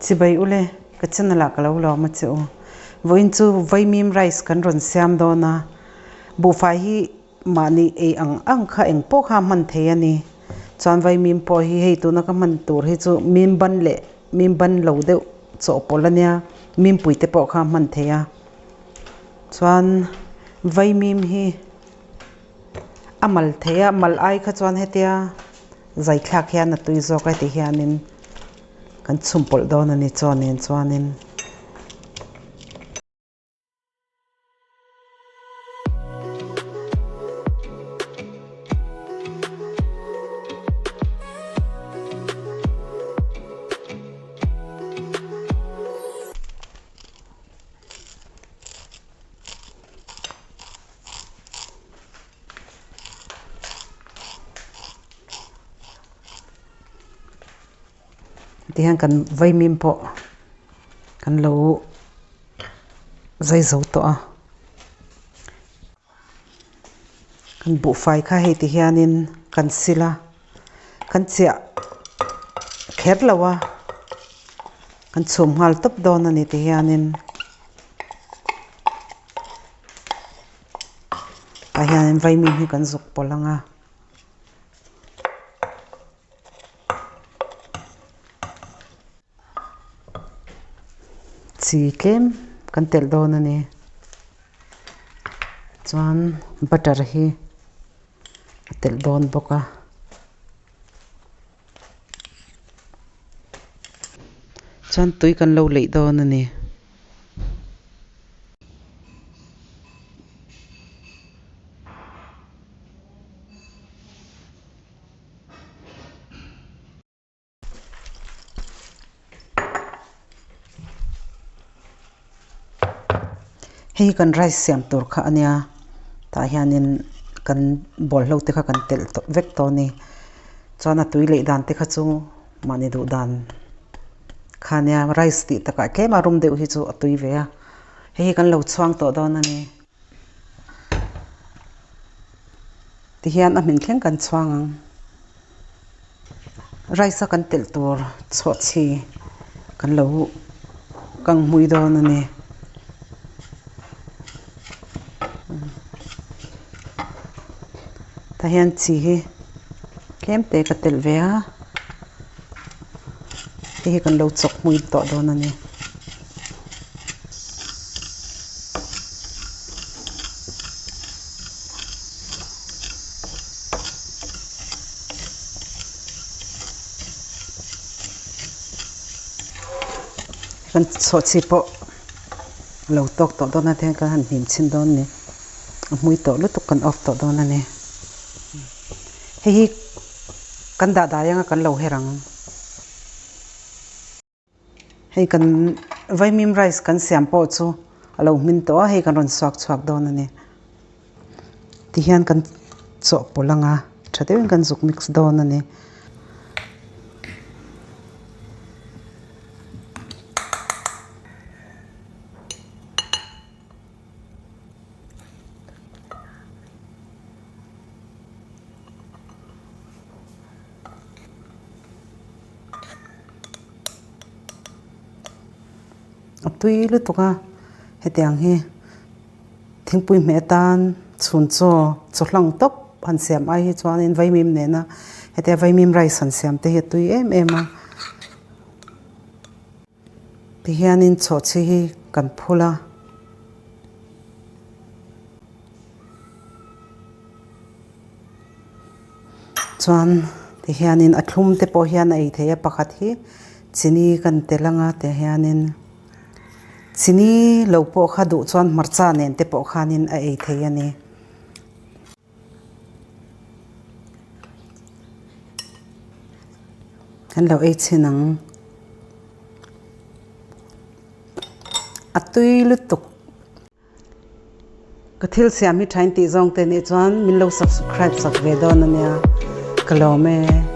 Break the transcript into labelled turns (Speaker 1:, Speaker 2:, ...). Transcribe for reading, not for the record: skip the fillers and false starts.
Speaker 1: Chibai ule, ka channel ah ka lo lawm a che u. Vawiin chu vaimim rice kan rawn siam dawn a, buhfai hi mahni ei ang ang kha eng pawh kha a hman thei a ni. Chuan vaimim pawh hi hei tuna ka hman tur hi chu mim ban leh mim ban lo deuh chawhpawlh a nia, mimpui te pawh kha a hman thei a. Chuan vaimim hi a mal thei a, mal ai kha chuan hetia zai thlak hian a tui zawk a ti hianin kan chhum pawlh dawn a ni chaw nen chuanin. Tihian kan vaimim pawh kan lo zai zo tawh a kan buhfai kha hei ti hianin kan sil a kan chiah kher lo a kan chhum nghal tawp dawn a ni ti hianin. Tah hianin vaimim hi kan zuk pawlh ang a. Chi tlem kan telh dawn a ni. Chuan butter hi a telh dawn bawk a. Chuan tui kan lo leih dawn a ni. Hei hi kan rice siam tur kha a nia tah hianin kan bawlhlo te kha kan telh tawh vek tawh a ni chuan a tui leh dan te kha chu mahni duh dan kha a nia rice tih takah tlem a rum deuh hi chu a tui ve a hei hi kan lo chhuang tawh dawn a ni. Tihian a hmin thleng kan chhuang ang. Rice a kan telh tur chhuahchhi kan lo kang hmui dawn a ni. Tah hian chi hi tlem te ka telh ve a, hei hi kan lo chawk hmui tawh dawn a ni. Kan chhuahchhi pawh a lo tawk tawh dawn a tihian kan han hnim chhin dawn a ni a hmui tawh lutuk kan off tawh dawn a ni hei hi kan dah dai anga kan lo her ang. Hei kan vaimim rice kan siam pawh chu a lo hmin tawh a, hei kan rawn suak chhuak dawn a ni. Tihian kan chawhpawlh ang a, tha deuhin kan zuk mix dawn a ni. A tui lutuk a hetiang hi thingpui hmeh atan chhun chaw chaw hlang tawp han siam ai hi chuanin vaimim nena hetia vaimim rice han siam te hi a tui em em a tihianin chhawhchhi hi kan phul a. Chuan ti hianin a thlum te pawh hian a ei thei a pakhat hi chini kan tel anga tah hianin chini lo pawh kha duh chuan hmarcha nen te pawh khanin a ei thei a ni. Kan lo ei chhin ang. A tui lutuk. Ka thil siam hi thain tih zawng te nih chuan min lo subscribe sak ve dawn a nia ka lawm e.